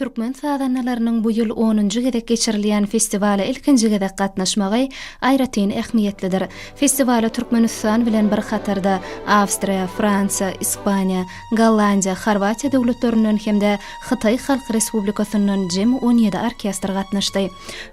Türkmen sazandalarynyň bu ýyl onunjy gezek geçirilýän festiwala ilkinji gezek gatnaşmagy aýratyn ähmiýetlidir. Festiwala Türkmenistan bilen bir hatarda Awstriýa, Fransiýa, Ispaniýa, Gollandiýa, Horwatiýa döwletlerinden hem-de Hytaý Halk Respublikasyndan jemi 17 orkestr gatnaşdy.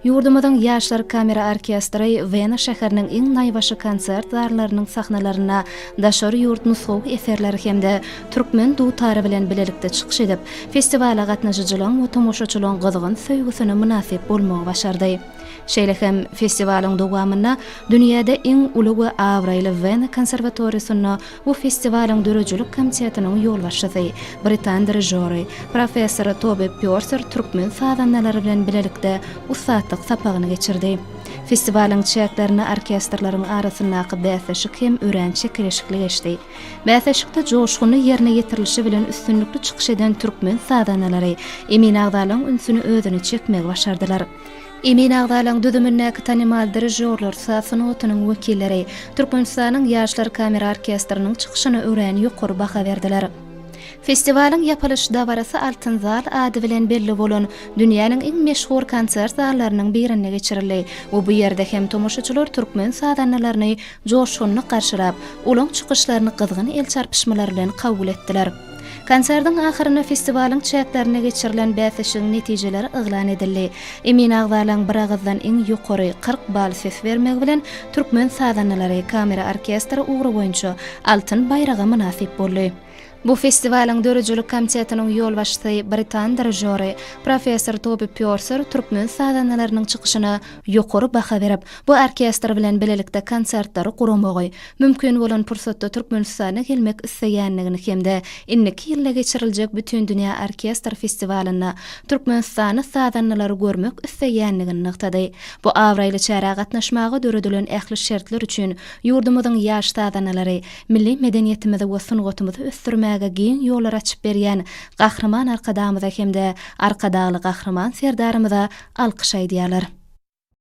Ýurdumyzyň Ýaşlar kamera orkestri Wena şäheriniň iň naýbaşy konsert zallarynyň sahnalarynda daşary ýurt nusgawy eserleri hem-de türkmen dutary bilen bilelikde çykyş edip, festiwala gatnaşyjylaryň we tomaşaçylaryň gyzgyn söýgüsine mynasyp bolmagy başardy. Şeýle hem festiwalyň dowamynda dünýäde iň uly we abraýly Wena konserwatoriýasynda bu festiwalyň döredijilik komitetiniň ýolbaşçysy, britan dirižory, professor Tobi Pýorser türkmen sazandalary bilen bilelikde ussatlyk sapagyny geçirdi. Festiwalyň çäklerinde orkestrleriň arasyndaky bäsleşik hem örän çekeleşikli geçdi. Bäsleşikde joşgunly ýerine ýetirilişi bilen üstünlikli çykyş eden türkmen sazandalary emin agzalaryň ünsüni özüne çekmegi başardylar. Emin agzalaryň düzümindäki tanymal dirižýorlar, saz sungatynyň wekilleri Türkmenistanyň Ýaşlar kamera orkestriniň çykyşyna örän ýokary baha berdiler. Festiwalyň ýapylyş dabarasy Altyn zal ady bilen belli bolan dünýäniň iň meşhur konsert zallarynyň birinde geçirildi we bu ýerde hem tomaşaçylar türkmen sazandalaryny joşgunly garşylap, olaň çykyşlaryny gyzgyn el çarpyşmalar bilen kabul etdiler. Konsertiň ahyrynda festiwalyň çäklerinde geçirilen bäsleşigiň netijeleri yglan edildi. Emin agzalaryň biragyzdan iň ýokary, 40 bal ses bermegi bilen türkmen sazandalary kamera orkestri ugry boýunça Altyn baýraga mynasyp boldy. Bu festiwalyň döredijilik komitetiniň ýolbaşçysy, britan dirižýory, professor Tobi Pýorser türkmen sazandalarynyň çykyşyna ýokary baha berip, bu orkestr bilen bilelikde konsertleri guramagy, mümkin bolan pursatda Türkmenistana gelmek isleýändigini hem-de indiki ýylda geçiriljek Bütindünýä orkestr festiwalynda türkmenistanly sazandalary görmek isleýändigini nygtady. Bu abraýly çärä gatnaşmaga döredilen ähli şertler üçin ýurdumyzyň ýaş sazandalary Milli medeniýetimizi we sungatymyzy ösdürmäge giň ýollar açyp berýän Gahryman Arkadagymyza hem-de Arkadagly Gahryman Serdarymyza alkyş aýdýarlar.